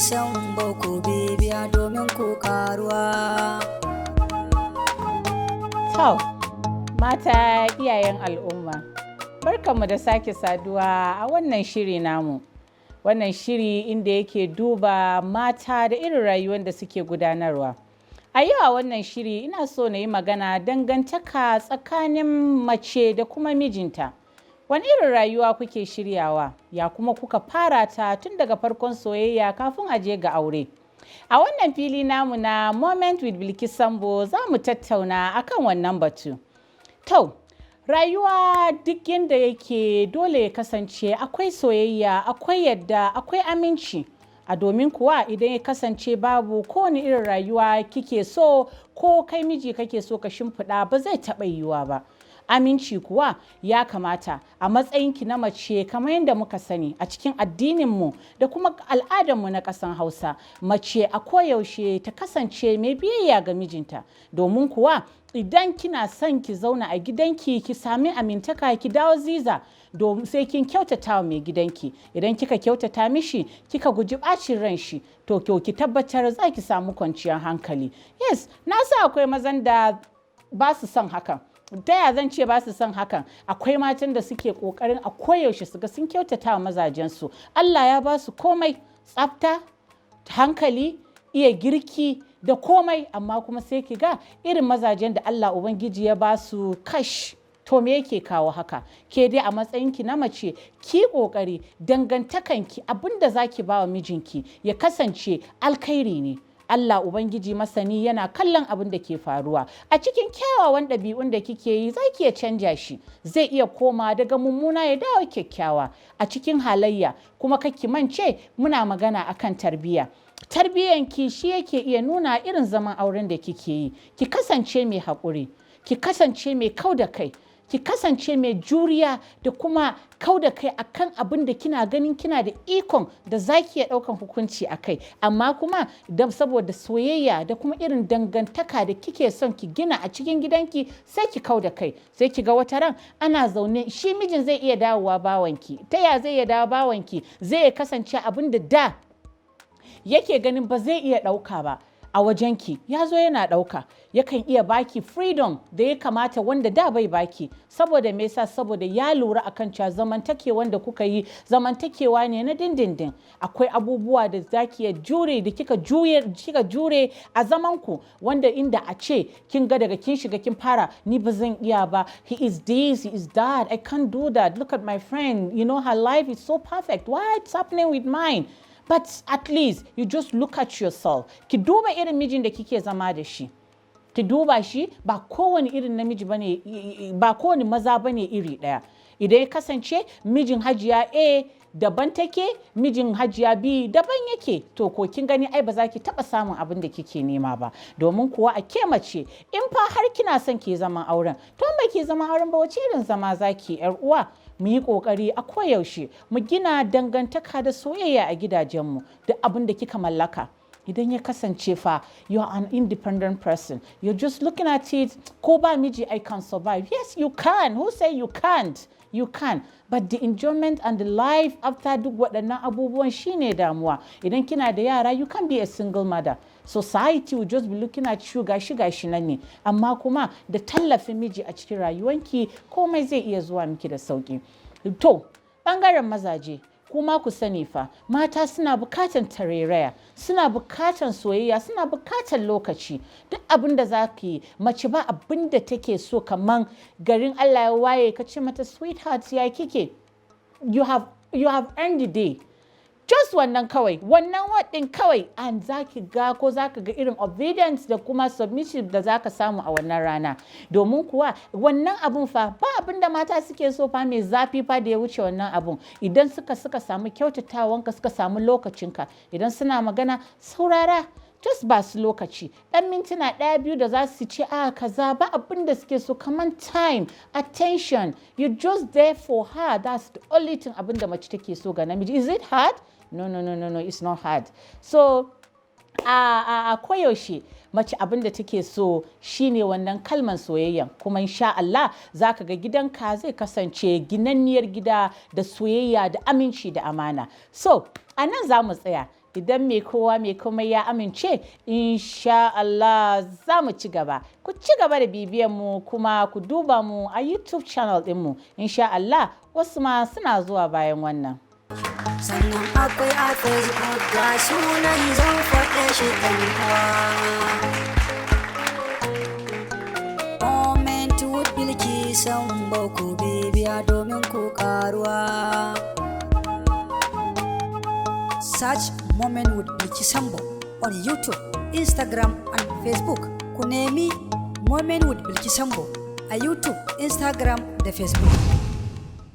Sambo, ku bibiya domin ku karuwa. To, mata iyayen al'umma, barkanmu da sake saduwa a wannan shiri namu. Wannan shiri inda yake duba mata da irin rayuwar da suke gudanarwa. A yau a wannan shiri ina so na yi magana dangantaka tsakanin mace da kuma mijinta. Wani irin rayuwa kuke shiryawa, ya kuma kuka fara ta tun daga farkon soyayya kafin a je ga aure? A wannan fili namu na Moment with Bilkis Sambo za mu tattauna akan wannan batu. To, rayuwa duk yadda yake dole ya kasance akwai soyayya, akwai yadda, akwai aminci. A domin kuwa idan ya kasance babu, kowane irin rayuwa kike so ko kai miji kake so ka shimfiɗa, ba zai taɓa yiwuwa ba. Aminci kuwa ya kamata a matsayinki na mace, kamar yadda muka sani a cikin addininmu da kuma al'adarmu na ƙasan Hausa, mace a koyaushe ta kasance mai biyayya ga mijinta. Domin kuwa idan kina son ki zauna a gidanki, ki sami amintaka, ki dawo ziza, domin sai kin kyautata wa mai gidanki. Idan kika kyautata mishi, kika guji bacin ran shi, to ki tabbatar za ki samu kwanciyar hankali. Yes, na sa akwai mazan da ba su son hakan. Ta ya zan ce ba su son hakan? Akwai matan da suke kokarin a koyaushe su ga sun kyautata wa mazajensu. Allah ya ba su komai, tsafta, hankali, iya girki da komai, amma kuma sai ki ga irin mazajen da Allah Ubangiji ya ba su, kash. To, me yake kawo haka? Ke dai a matsayinki na mace, ki kokari dangantakanki, abinda zaki ba wa mijinki ya kasance alkhairi ne. Allah Ubangiji masani yana kallon abin da ke faruwa. A cikin kyawawan ɗabi'un da kike yi, za ki iya canja shi, zai iya koma daga mummuna ya dawo kyakkyawa a cikin halayya. Kuma ki mance muna magana akan tarbiyya. Tarbiyyanki shi yake iya nuna irin zaman auren da kike yi. Ki kasance mai haƙuri, ki kasance mai kau da kai, ki kasance mai juriya da kuma kau da kai akan abin da kina ganin kina da ikon da za ki iya ɗaukan hukunci a kai, amma kuma saboda soyayya da kuma irin dangantaka da kike son ki gina a cikin gidanki, sai ki kau da kai. Sai ki ga wata ran ana zaune, shi mijin zai iya dawowa bawanki. Ta ya zai iya dawo bawanki? Zai kasance abin da da yake ganin ba zai iya ɗauka ba a wajenki, ya zo yana ɗauka. Yakan iya baki freedom da ya kamata wanda da bai baki. Saboda me yasa? Saboda ya lura akan cewa zamantakewan da kuka yi zamantakewa ne na dindindin. Akwai abubuwa da zaki iya jure, da kika jure a zaman ku, wanda inda a ce kin ga daga kin shiga kin fara, "Ni ba zan iya ba, he is this, he is that, I can't do that. Look at my friend, her life is so perfect. What's happening with mine?" But at least you just look at yourself. Ki duba irin mijin da kike zama da shi. Ki duba shi, ba kowane irin namiji bane, ba kowane maza bane iri ɗaya. Idan ya kasance mijin Hajiya A daban take, mijin Hajiya B daban yake, to ko kin gani ai ba za ki taɓa samun abin da kike nema ba. Domin kuwa a ke mace, in fa har kina son ki zaman auren, to ba ki zaman auren ba, wace irin zama za ki, yar uwa? Mu yi ƙoƙari a koyaushe mu gina dangantaka da soyayya a gidajenmu. Duk abin da kika mallaka, idan ya kasance fa you are an independent person, you're just looking at it, "Ko ba miji I can survive." Yes, you can. Who say you can't? You can, but the enjoyment and the life after duk waɗannan abubuwan shine damuwa. Idan kina da yara, you can be a single mother. Society will just be looking at you, gashi gashi nan ne. Amma kuma da tallafin miji a cikin rayuwanki, komai zai iya zuwa miki da sauki. To, ɓangaren mazaje kuma, ku sani fa mata suna bukatan tarairaya, suna bukatan soyayya, suna bukatan lokaci. Duk abin da za ki yi, mace ba abin da take so kaman garin Allah ya waye ka ce mata, "Sweetheart, ya kike? You have earned the day." Just wannan kawai, wannan waɗin kawai, and za ki ga ko za ka ga irin obedience da kuma submission da za ka samu a wannan rana. Domin kuwa wannan abun fa, ba abin da mata suke so fa mai zafi fa da ya wuce wannan abun. Idan suka samu kyautatawanka, suka samu lokacinka, idan suna magana, saurara, just ba su lokaci ɗan mintuna ɗaya biyu da za su ce a kaza. Ba abin da suke so kaman time, attention. You just there for her. That's the only thing abin da mace take so ga namiji. Is it hard? No, no, no, no, no, it's not hard. So a koyaushe mace abin da take so shine wannan kalman soyayyan. Kuma insha Allah za ka ga gidanka zai kasance ginanniyar gida da soyayya da aminci da amana. So a nan za mu tsaya. Idan mai kowa mai komai ya amince, insha Allah za mu ci gaba. Ku ci gaba da bibiyan mu kuma ku duba mu a YouTube channel ɗinmu. Insha Allah wasu ma suna zuwa bayan wannan. Sannan akwai a Facebook, ga sunan zan faɗe shi ɗan uwa. Moment with Bilki Sambo, ku bibiya domin ku karuwa. Search Moment with Bilki Sambo on YouTube, Instagram and Facebook. Ku nemi Moment with Bilki Sambo a YouTube, Instagram da Facebook.